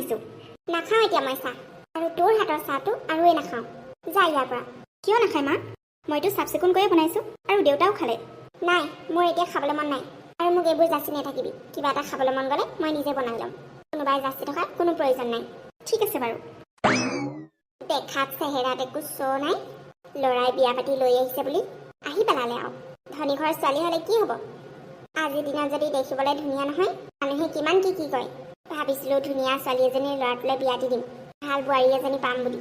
আহিছোঁ। নাখাওঁ এতিয়া মই চাহ, আৰু তোৰ হাতৰ চাহটো আৰুৱে নাখাওঁ। যা ইয়াৰ পৰা। কিয় নাখায় মা? মইতো চাফ চিকুণ কৰিয়ে বনাইছোঁ আৰু দেউতাও খালে। নাই, মোৰ এতিয়া খাবলৈ মন নাই আৰু মোক এইবোৰ যাচি নাথাকিবি। কিবা এটা খাবলৈ মন গ'লে মই নিজে বনাই ল'ম। কোনোবাই যাচি থকাৰ কোনো প্ৰয়োজন নাই। ঠিক আছে বাৰু। দেখাত চেহেৰাত একো শ্ব' নাই, ল'ৰাই বিয়া পাতি লৈ আহিছে বুলি আহি পেলালে আৰু। ধনী ঘৰৰ ছোৱালী হ'লে কি হ'ব? আজিৰ দিনত যদি দেখিবলৈ ধুনীয়া নহয়, মানুহে কিমান কি কি কয়। ভাবিছিলোঁ ধুনীয়া ছোৱালী এজনীৰ ল'ৰাটোলৈ বিয়া দি দিম, ভাল বোৱাৰী এজনী পাম বুলি।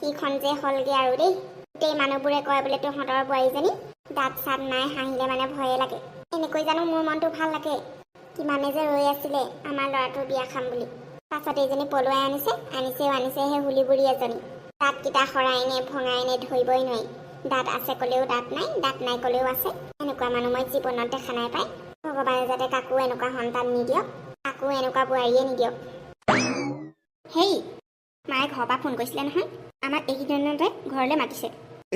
কিখন যে হ'লগে আৰু দেই। গোটেই মানুহবোৰে কয় বোলে তহঁতৰ বোৱাৰীজনী দাঁত চাত নাই, হাঁহিলে মানে ভয়ে লাগে। এনেকৈ জানো মোৰ মনটো ভাল লাগে? কিমানে যে ৰৈ আছিলে আমাৰ ল'ৰাটোৰ বিয়া খাম বুলি। পাছত এইজনী পলুৱাই আনিছে, আনিছেও আনিছে সেই হুলি বুঢ়ী এজনী। দাঁতকেইটা সৰাই নে ভঙাই নে ধৰিবই নোৱাৰি। দাঁত আছে ক'লেও দাঁত নাই, দাঁত নাই ক'লেও আছে। এনেকুৱা মানুহ মই জীৱনত দেখা নাই পাই। ভগৱানে যাতে কাকো এনেকুৱা সন্তান নিদিয়ক, কাকো এনেকুৱা বোৱাৰীয়ে নিদিয়ক। হেই, মায়ে ঘৰৰ পৰা ফোন কৰিছিলে নহয়, আমাক এইকেইদিনতে ঘৰলৈ মাতিছে।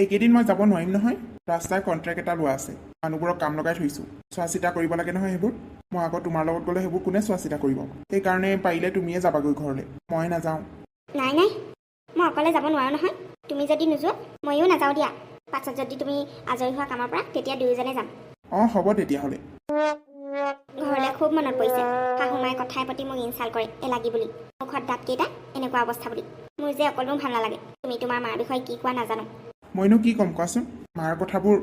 এইকেইদিন মই যাব নোৱাৰিম নহয়। ৰাস্তাৰ কণ্ট্ৰেক্ট এটা লোৱা আছে, মানুহবোৰক কাম লগাই থৈছোঁ। চোৱা চিতা কৰিব লাগে নহয় সেইবোৰ। মই আকৌ তোমাৰ লগত গ'লে সেইবোৰ কোনে চোৱা চিতা কৰিব? সেইকাৰণে পাৰিলে তুমিয়ে যাবাগৈ ঘৰলৈ, মই নাযাওঁ। নাই নাই, মই অকলে যাব নোৱাৰোঁ নহয়। তুমি যদি নোযোৱা, ময়ো নাযাওঁ দিয়া। পাছত যদি তুমি আজৰি হোৱা কামৰ পৰা, তেতিয়া দুয়োজনে যাম। অঁ, হ'ব তেতিয়াহ'লে। ঘৰলৈ খুব মনত পৰিছে। শাহু মায়ে কথাই প্ৰতি মোক ইনচাল্ট কৰে এলাগী বুলি, মুখত দাঁতকেইটা এনেকুৱা অৱস্থা বুলি। মোৰ যে অকলেও ভাল নালাগে। তুমি তোমাৰ মাৰ বিষয়ে কি কোৱা নাজানো। মইনো কি ক'ম কোৱাচোন? মাৰ কথাবোৰ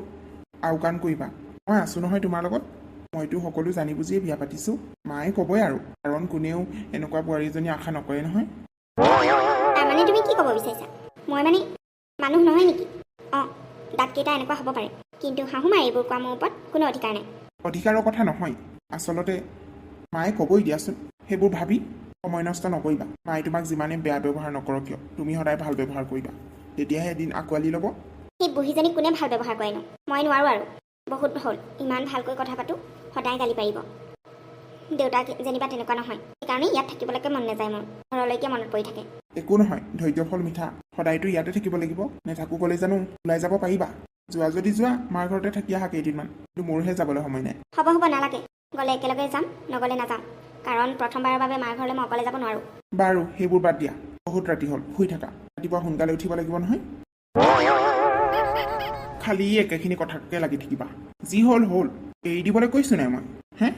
আওকাণ কৰিবা। মই আছোঁ নহয় তোমাৰ লগত। মইতো সকলো জানি বুজিয়ে বিয়া পাতিছোঁ। মায়ে ক'বই আৰু, কাৰণ কোনেও এনেকুৱা বোৱাৰী এজনী আশা নকৰে নহয়। তাৰমানে তুমি কি ক'ব বিচাৰিছা? মই মানে মানুহ নহয় নেকি? অঁ, দাঁতকেইটা এনেকুৱা হ'ব পাৰে, কিন্তু শাহু মায়ে এইবোৰ কোৱা মোৰ ওপৰত কোনো অধিকাৰ নাই। অধিকাৰৰ কথা নহয়, আচলতে মায়ে ক'বই দিয়াচোন। সেইবোৰ ভাবি সময় নষ্ট নকৰিবা। মায়ে তোমাক যিমানে বেয়া ব্যৱহাৰ নকৰক কিয়, তুমি সদায় ভাল ব্যৱহাৰ কৰিবা। তেতিয়াহে এদিন আঁকোৱালি ল'ব। সেই বুঢ়ীজনীক কোনে ভাল ব্যৱহাৰ কৰেনো? মই নোৱাৰোঁ আৰু, বহুত হ'ল। ইমান ভালকৈ কথা পাতোঁ, সদায় গালি পাৰিব। দেউতাক যেনিবা তেনেকুৱা নহয়। সেইকাৰণে ইয়াত থাকিবলৈকে মন নাযায় মোৰ। ঘৰলৈকে মনত পৰি থাকে। একো নহয়, ধৈৰ্য ফল মিঠা। সদায়তো ইয়াতে থাকিব লাগিব? নাথাকো ক'লে জানো ওলাই যাব পাৰিবা? যোৱা যদি যোৱা, মাৰ ঘৰতে থাকি আহা কেইদিনমান। কিন্তু মোৰহে যাবলৈ সময় নাই। হ'ব হ'ব, নালাগে। গ'লে একেলগে যাম, নগ'লে নাযাওঁ। কাৰণ প্ৰথমবাৰৰ বাবে মাৰ ঘৰলৈ মই অকলে যাব নোৱাৰোঁ। বাৰু, সেইবোৰ বাদ দিয়া। বহুত ৰাতি হ'ল, শুই থাকা। ৰাতিপুৱা সোনকালে উঠিব লাগিব নহয়। খালি একেখিনি কথাকে লাগি থাকিবা। যি হ'ল হ'ল, এৰি দিবলৈ কৈছো নাই মই? হে,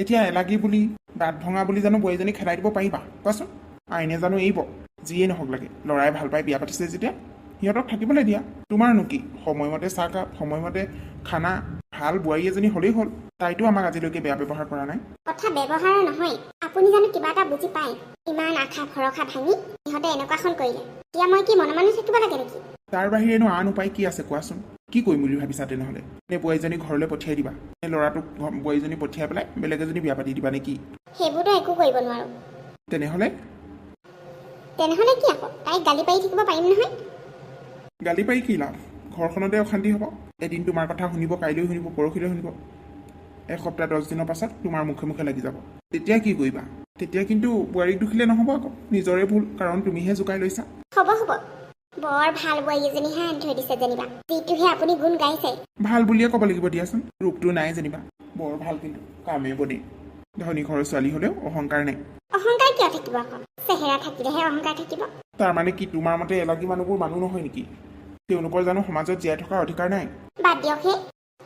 এতিয়া এলাগী বুলি, দাঁত ভঙা বুলি জানো বোৱাৰীজনী খেদাই দিব পাৰিবা কোৱাচোন? আইনে জানো এৰিব? যিয়ে নহওক লাগে, ল'ৰাই ভাল পাই বিয়া পাতিছে যেতিয়া সিহঁতক থাকিবলৈ দিয়া। তোমাৰনো কি? সময়মতে চাহকাপ, সময়মতে খানা, ভাল বোৱাৰী এজনী হ'লেই হ'ল। তাইতো আমাক আজিলৈকে বেয়া ব্যৱহাৰ কৰা নাই। কথা ব্যৱহাৰৰ নহয়, আপুনি জানো কিবা এটা বুজি পায়? ইমান আশা ভৰসা ভাঙি ইহঁতে এনেকুৱাখন কৰিলে, এতিয়া মই কি মনে মনে থাকিব লাগে নেকি? তাৰ বাহিৰেনো আন উপায় কি আছে কোৱাচোন? কি কৰিম বুলি ভাবিছা তেনেহ'লে? নে বোৱাৰীজনী ঘৰলৈ পঠিয়াই দিবা, নে ল'ৰাটোক বোৱাৰীজনী পঠিয়াই পেলাই বেলেগ এজনী বিয়া পাতি দিবা নে কি? সেইবোৰতো একো কৰিব নোৱাৰোঁ। তেনেহ'লে? তেনেহ'লে কি আকৌ, তাইক গালি পাৰি থাকিব পাৰিম নহয়। গালি পাৰি কি লাভ? ঘৰখনতে অশান্তি হ'ব। এদিন তোমাৰ কথা শুনিব, কাইলৈ শুনিব, পৰহিলৈ শুনিব। এসপ্তাহ 10 দিনৰ পাছত তোমাৰ মুখে মুখে লাগি যাব। তেতিয়া কি কৰিবা? তেতিয়া কিন্তু বোৱাৰীক দুখিলে নহ'ব আকৌ, নিজৰে ভুল, কাৰণ তুমিহে জোকাই লৈছা। হ'ব হ'ব, বৰ ভাল বোৱাৰী এজনীহে আনি থৈ দিছে যেনিবা, যিটোহে আপুনি গুণ গাইছে। ভাল বুলিয়ে ক'ব লাগিব দিয়াচোন। ৰূপটো নাই যেনিবা, বৰ ভাল কিন্তু কামেই বনে। ধনী ঘৰৰ ছোৱালী হ'লেও অহংকাৰ নাই। অহংকাৰ কিয় থাকিব আকৌ? চেহেৰা থাকিলেহে অহংকাৰ থাকিব। তাৰমানে কি তোমাৰ মতে এলাগী মানুহবোৰ মানুহ নহয় নেকি? তেওঁলোকৰ জানো সমাজত জীয়াই থকাৰ অধিকাৰ নাই? বাদ দিয়ক হে,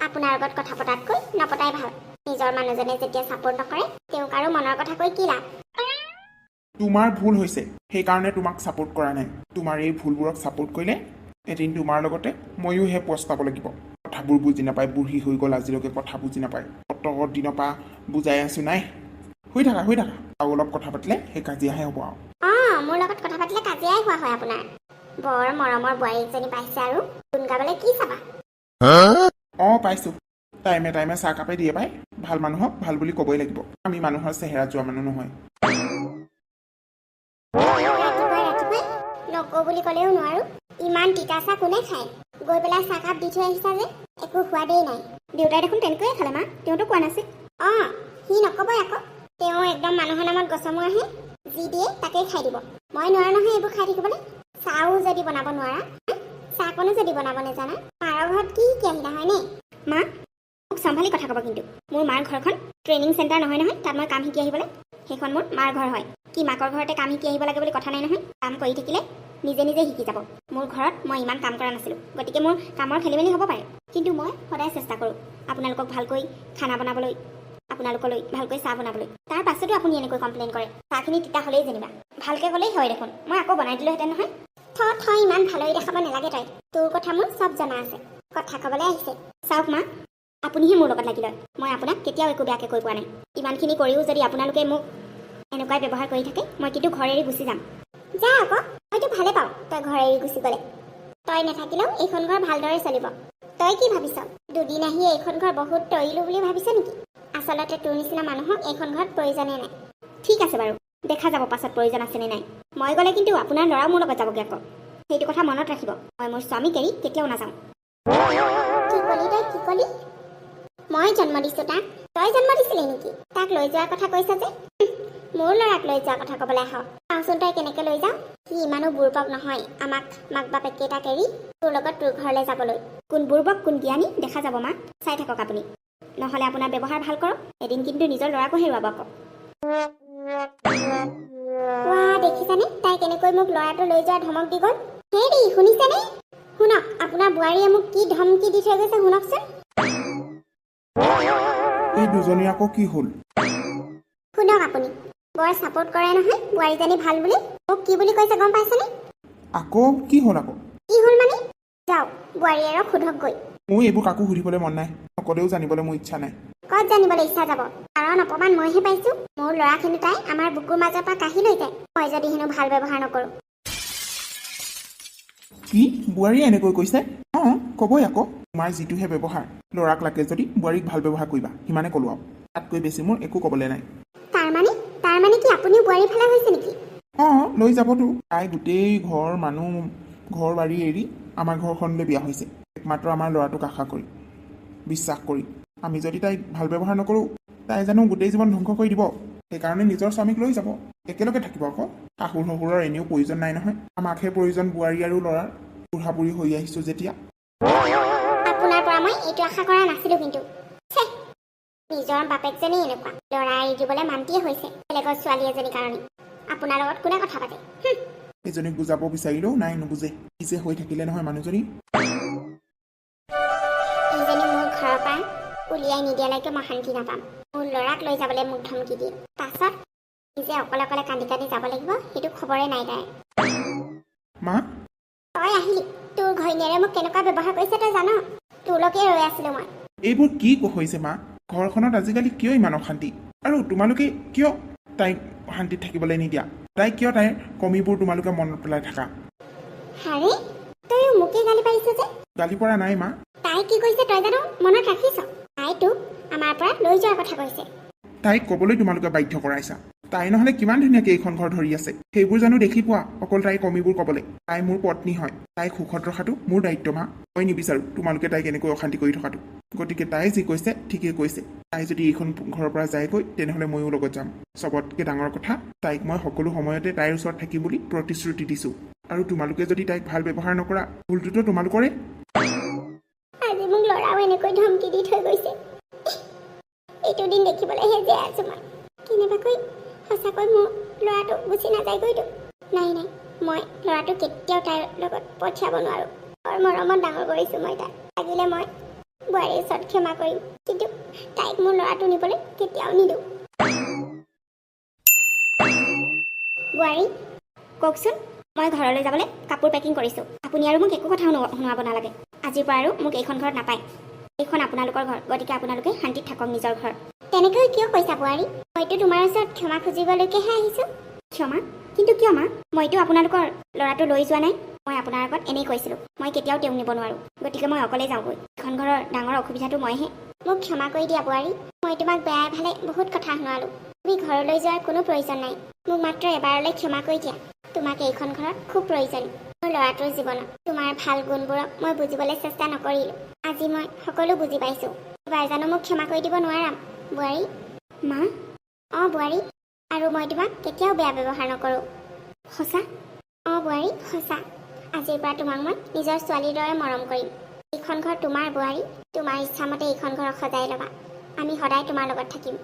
আপোনাৰ লগত কথা পতাতকৈ নপতাই ভাল। নিজৰ মানুহজনে যেতিয়া ছাপোৰ্ট নকৰে, তেওঁক আৰু মনৰ কথা কৈ কি লাভ? তোমাৰ ভুল হৈছে, সেইকাৰণে তোমাক ছাপোৰ্ট কৰা নাই। তোমাৰ এই ভুলবোৰক ছাপোৰ্ট কৰিলে এদিন তোমাৰ লগতে ময়োহে পস্তাব লাগিব। কথাবোৰ বুজি নাপায়, বুঢ়ী হৈ গ'ল, আজিলৈকে কথা বুজি নাপায়। অত দিনৰ পৰা বুজাই আছো, নাই। শুই থাকা, শুই থাকা। আৰু অলপ কথা পাতিলে সেই কাজিয়াহে হ'ব আৰু। অঁ, মোৰ লগত কথা পাতিলে কাজিয়াই হোৱা হয় আপোনাৰ। বৰ মৰমৰ বোৱাৰী এজনী পাইছে আৰু গুণ গাবলৈ কি চাবা। অঁ, পাইছোঁ। টাইমে টাইমে চাহকাপে দিয়ে পাই। ভাল মানুহক ভাল বুলি ক'বই লাগিব। আমি মানুহৰ চেহেৰা যোৱা মানুহ নহয়। ৰাতিপুৱাই ৰাতিপুৱাই নকওঁ বুলি ক'লেও নোৱাৰো, ইমান তিতা চাহ কোনে খায়? গৈ পেলাই চাহকাপ দি থৈ আহিছা যে, একো সোৱাদেই নাই। দেউতাই দেখোন তেনেকৈয়ে খালে মা, তেওঁতো কোৱা নাছিল। অঁ, সি নক'বই আকৌ। তেওঁ একদম মানুহৰ নামত গছমূৰাহে, যি দিয়ে তাকেই খাই দিব। মই নোৱাৰো নহয় এইবোৰ খাই থাকিবলৈ। চাহো যদি বনাব নোৱাৰা, হা? চাহকণো যদি বনাব নাজানা, মাৰৰ ঘৰত কি শিকি আহিলা হয়নে? মা, মোক চম্ভালি কথা ক'ব কিন্তু। মোৰ মাৰ ঘৰখন ট্ৰেইনিং চেণ্টাৰ নহয় নহয়, তাত মই কাম শিকি আহিবলৈ। সেইখন মোৰ মাৰ ঘৰ হয়। কি মাকৰ ঘৰতে কাম শিকি আহিব লাগে বুলি কথা নাই নহয়। কাম কৰি থাকিলে নিজে নিজে শিকি যাব। মোৰ ঘৰত মই ইমান কাম কৰা নাছিলোঁ, গতিকে মোৰ কামৰ খেলি মেলি হ'ব পাৰে। কিন্তু মই সদায় চেষ্টা কৰোঁ আপোনালোকক ভালকৈ খানা বনাবলৈ, আপোনালোকলৈ ভালকৈ চাহ বনাবলৈ। তাৰ পাছতো আপুনি এনেকৈ কমপ্লেইন কৰে। চাহখিনি তিতা হ'লেই যেনিবা ভালকৈ ক'লেই হয় দেখোন, মই আকৌ বনাই দিলোহেঁতেন নহয়। থ থ, ইমান ভালৰি দেখাব নালাগে তই। তোৰ কথা মোৰ চব জনা আছে। কথা ক'বলৈ আহিছে। চাওক মা, আপুনিহে মোৰ লগত লাগি লয়। মই আপোনাক কেতিয়াও একো বেয়াকৈ কৈ পোৱা নাই। ইমানখিনি কৰিও যদি আপোনালোকে মোক এনেকুৱাই ব্যৱহাৰ কৰি থাকে, মই কিন্তু ঘৰ এৰি গুচি যাম। যা আকৌ, মইতো ভালে পাওঁ তই ঘৰ এৰি গুচি গ'লে। তই নাথাকিলেও এইখন ঘৰ ভালদৰে চলিব। তই কি ভাবিছ, দুদিন আহি এইখন ঘৰ বহুত তৰিলো বুলি ভাবিছ নেকি? আচলতে তোৰ নিচিনা মানুহক এইখন ঘৰত প্ৰয়োজনেই নাই। ঠিক আছে বাৰু, দেখা যাব পাছত প্ৰয়োজন আছেনে নাই। মই গ'লে কিন্তু আপোনাৰ ল'ৰাও মোৰ লগত যাবগৈ আকৌ, সেইটো কথা মনত ৰাখিব। মই মোৰ স্বামীক এৰি কেতিয়াও নাযাওঁ। কি ক'লি তই? কি ক'লি? মই জন্ম দিছো তাক? তই জন্ম দিছিলি নেকি? তাক লৈ যোৱাৰ কথা কৈছ যে? মোৰ ল'ৰাক লৈ যোৱাৰ কথা ক'বলৈ আহ। চাওঁচোন তই কেনেকৈ লৈ যাৱ। সি ইমানো বুৰ্বক নহয় আমাক মাক বাপেক কেইটাক এৰি তোৰ লগত তোৰ ঘৰলৈ যাবলৈ। কোন বুৰ্বক, কোন জ্ঞানী দেখা যাব মা, চাই থাকক আপুনি। নহ'লে আপোনাৰ ব্যৱহাৰ ভাল কৰক, এদিন কিন্তু নিজৰ ল'ৰাকো হেৰুৱাব আকৌ। ৱা, দেখিছানে তাই কেনেকৈ মোক ল'ৰাটো লৈ যোৱাৰ ধমক দি গ'ল? হেৰি, শুনিছানে? শুনক, আপোনাৰ বোৱাৰীয়ে মোক কি ধমকি দি থৈ গৈছে, শুনকচোন। এই দুজনীৰ আকৌ কি হ'ল? শুনক, আপুনি বৰ ছাপোৰ্ট কৰে নহয় বোৱাৰীজনী ভাল বুলি। মোক কি বুলি কৈছে গম পাইছেনে? আকৌ কি হ'ল আকৌ? কি হ'ল মানে? যাওক, বোৱাৰীয়েৰক সোধকগৈ। মোৰ এইবোৰ কাকো সুধিবলৈ মন নাই, নক'লেও জানিবলৈ মোৰ ইচ্ছা নাই। ক'ত জানিবলৈ ইচ্ছা যাব? কাৰণ অপমান মইহে পাইছো। মোৰ ল'ৰাখিনি তাই আমাৰ বুকুৰ মাজৰ পৰা কাঢ়ি লৈ যায়, মই যদি হেনো ভাল ব্যৱহাৰ নকৰোঁ। কি, বোৱাৰীয়ে এনেকৈ কৈছে? অঁ, ক'বই আকৌ। তোমাৰ যিটোহে ব্যৱহাৰ, ল'ৰাক লাগে যদি বোৱাৰীক ভাল ব্যৱহাৰ কৰিবা, সিমানে ক'লো আৰু। তাতকৈ বেছি মোৰ একো ক'বলৈ নাই। তাৰমানে কি আপুনিও বোৱাৰীৰ ফালে হৈছে নেকি? অঁ, লৈ যাবতো। তাই গোটেই ঘৰ মানুহ, ঘৰ বাৰী এৰি আমাৰ ঘৰখনলৈ বিয়া হৈছে, একমাত্ৰ আমাৰ ল'ৰাটোক আশা কৰি, বিশ্বাস কৰি। আমি যদি তাইক ভাল ব্যৱহাৰ নকৰোঁ, তাই জানো গোটেই জীৱন ধ্বংস কৰি দিব? সেইকাৰণে নিজৰ স্বামীক লৈ যাব, একেলগে থাকিব আকৌ। শাহুৰ শহুৰৰ এনেও প্ৰয়োজন নাই নহয়, আমাকহে প্ৰয়োজন বোৱাৰী আৰু ল'ৰাৰ, বুঢ়া বুঢ়ী হৈ আহিছোঁ যেতিয়া। আপোনাৰ পৰা মই এইটো আশা কৰা নাছিলো কিন্তু। ছেহ, নিজৰ বাপেকজনেই এনেকুৱা, ল'ৰা এৰি দিবলৈ মান্তিয়ে হৈছে বেলেগৰ ছোৱালী এজনীৰ কাৰণে। আপোনাৰ লগত কোনে কথা পাতে? এজনীক বুজাব বিচাৰিলেও নাই, নুবুজে। কি যে হৈ থাকিলে নহয় মানুহজনী। এইজনী মোৰ ঘৰৰ পৰা উলিয়াই নিদিয়ালৈকে মই শান্তি নাপাম। মোৰ ল'ৰাক লৈ যাবলৈ মোক ধমকি দিয়ে, পাছত নিজে অকলে অকলে কান্দি কান্দি যাব লাগিব, সেইটো খবৰে নাই তাইৰ। মা। তই আহিলি? তোৰ ঘৈণীয়েৰে মোক কেনেকুৱা ব্যৱহাৰ কৰিছে তই জান? তোৰলৈকে ৰৈ আছিলো মই। এইবোৰ কি হৈছে মা? ঘৰখনত আজিকালি কিয় ইমান অশান্তি? আৰু তোমালোকে কিয় তাইক শান্তিত থাকিবলৈ নিদিয়া? তাইক কিয় তাইৰ কমিবোৰ তোমালোকে মনত পেলাই থাকা? হাৰে, তইও মোকে গালি পাৰিছ যে? গালি পৰা নাই মা। তাই কি কৈছে তই জানো মনত ৰাখিছ? তাই তোক আমাৰ পৰা লৈ যোৱাৰ কথা কৈছে। তাইক ক'বলৈ তোমালোকে বাধ্য কৰাইছা। তাই নহ'লে কিমান ধুনীয়াকৈ এইখন ঘৰ ধৰি আছে, সেইবোৰ জানো দেখি পোৱা? অকল তাইৰ কমিবোৰ ক'বলৈ। তাই মোৰ পত্নী হয়, তাইক সুখত ৰখাটো মোৰ দায়িত্ব মা। মই নিবিচাৰোঁ তোমালোকে তাইক এনেকৈ অশান্তি কৰি থকাটো। গতিকে তাই যি কৈছে ঠিকেই কৈছে। তাই যদি এইখন ঘৰৰ পৰা যায়গৈ, তেনেহ'লে ময়ো লগত যাম। চবতকৈ ডাঙৰ কথা, তাইক মই সকলো সময়তে তাইৰ ওচৰত থাকিম বুলি প্ৰতিশ্ৰুতি দিছোঁ। আৰু তোমালোকে যদি তাইক ভাল ব্যৱহাৰ নকৰা, ভুলটোতো তোমালোকৰে। আজি মোক ল'ৰাও এনেকৈ ধমকি দি থৈ গৈছে। এইটো দিন দেখিবলৈহে জীয়াই আছো মই। কেনেবাকৈ সঁচাকৈ মোৰ ল'ৰাটো গুচি নাযায়গৈতো? নাই নাই, মই ল'ৰাটো কেতিয়াও তাইৰ লগত পঠিয়াব নোৱাৰোঁ। বৰ মৰমত ডাঙৰ কৰিছোঁ মই তাক। লাগিলে মই বোৱাৰীৰ ওচৰত ক্ষমা কৰিম, কিন্তু তাইক মোৰ ল'ৰাটো নিবলৈ কেতিয়াও নিদিওঁ। বোৱাৰী, কওকচোন। মই ঘৰলৈ যাবলৈ কাপোৰ পেকিং কৰিছোঁ। আপুনি আৰু মোক একো কথা শুনোৱাব নালাগে। আজিৰ পৰা আৰু মোক এইখন ঘৰত নাপায়। এইখন আপোনালোকৰ ঘৰ, গতিকে আপোনালোকে শান্তিত থাকক নিজৰ ঘৰ। তেনেকৈ কিয় কৈছা বোৱাৰী? মইতো তোমাৰ ওচৰত ক্ষমা খুজিবলৈকেহে আহিছোঁ। ক্ষমা? কিন্তু কিয় মা? মইতো আপোনালোকৰ ল'ৰাটো লৈ যোৱা নাই। মই আপোনাৰ আগত এনেই কৈছিলোঁ। মই কেতিয়াও তেওঁক নিব নোৱাৰোঁ, গতিকে মই অকলেই যাওঁগৈ। এইখন ঘৰৰ ডাঙৰ অসুবিধাটো মইহে। মোক ক্ষমা কৰি দিয়া বোৱাৰী, মই তোমাক বেয়াই ভালে বহুত কথা শুনোৱালোঁ। তুমি ঘৰলৈ যোৱাৰ কোনো প্ৰয়োজন নাই। মোক মাত্ৰ এবাৰলৈ ক্ষমা কৰি দিয়া। তোমাক এইখন ঘৰত খুব প্ৰয়োজন মোৰ ল'ৰাটোৰ জীৱনত। তোমাৰ ভাল গুণবোৰক মই বুজিবলৈ চেষ্টা নকৰিলোঁ। আজি মই সকলো বুজি পাইছোঁ। এবাৰ জানো মোক ক্ষমা কৰি দিব নোৱাৰা বোৱাৰী? মা। অঁ বোৱাৰী, আৰু মই তোমাক কেতিয়াও বেয়া ব্যৱহাৰ নকৰোঁ। সঁচা? অঁ বোৱাৰী, সঁচা। আজিৰ পৰা তোমাক মই নিজৰ ছোৱালীৰ দৰে মৰম কৰিম। এইখন ঘৰ তোমাৰ বোৱাৰী, তোমাৰ ইচ্ছামতে এইখন ঘৰ সজাই ল'বা। আমি সদায় তোমাৰ লগত থাকিম।